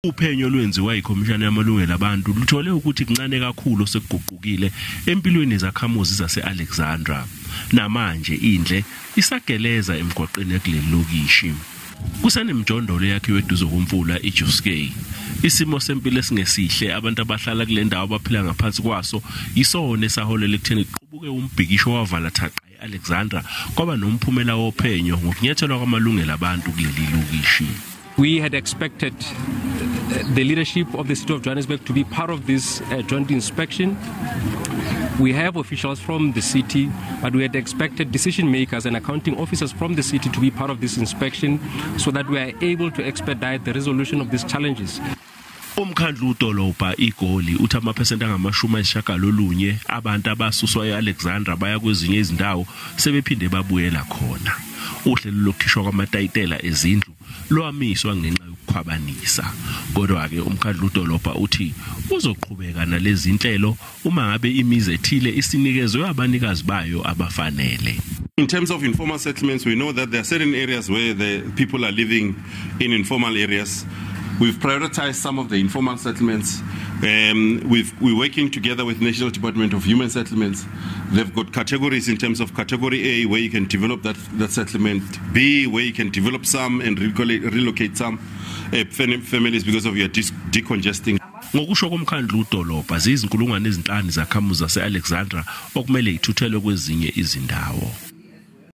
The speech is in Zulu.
Uphenyo lwenziwa yikhomishana yamalungelo abantu luthole ukuthi kuncane kakhulu osekuguqukile empilweni zakhamuzi zase-Alexandra. Namanje indle isageleza emgwaqeni yakuleli lokishi. Kusenemijondolo eyakhiwe eduze komfula iJuskei. Isimo sempilo esingesihle abantu abahlala kule ndawo abaphila ngaphansi kwaso yisona esaholela ekutheni kuqubuke umbhikisho wavala thaqa e-Alexandra kwaba nomphumela wophenyo ngokunyathelwa kwamalungelo abantu kuleli lokishi. We had expected the leadership of the city of Johannesburg to be part of this joint inspection. We have officials from the city, but we had expected decision makers and accounting officers from the city to be part of this inspection so that we are able to expedite the resolution of these challenges. Umkhandlu udolobha iGoli uthi amaphesenti angama-90 abantu abasuswa e-Alexandra baya kwezinye izindawo sebephinde babuyela khona. Uhlelo lokukhishwa kwamatayitela ezindlu lwamiswa ngenxa yokukhwabanisa. Kodwa-ke umkhandlu udolobha uthi uzoqhubeka nalezi nhlelo uma ngabe imizi ethile isinikezwe abanikazi bayo abafanele. In terms of informal settlements, we know that there are certain areas where the people are living in informal areas. We've prioritized some of the informal settlements. We're working together with National Department of Human Settlements. They've got categories in terms of category A, where you can develop that settlement, B, where you can develop some and relocate some families because of your decongesting. Ngokusho komkhandlu udolobha ziyizinkulungwane ezinhlanu zakhamuzi zase-Alexandra okumele ithuthelwe kwezinye izindawo.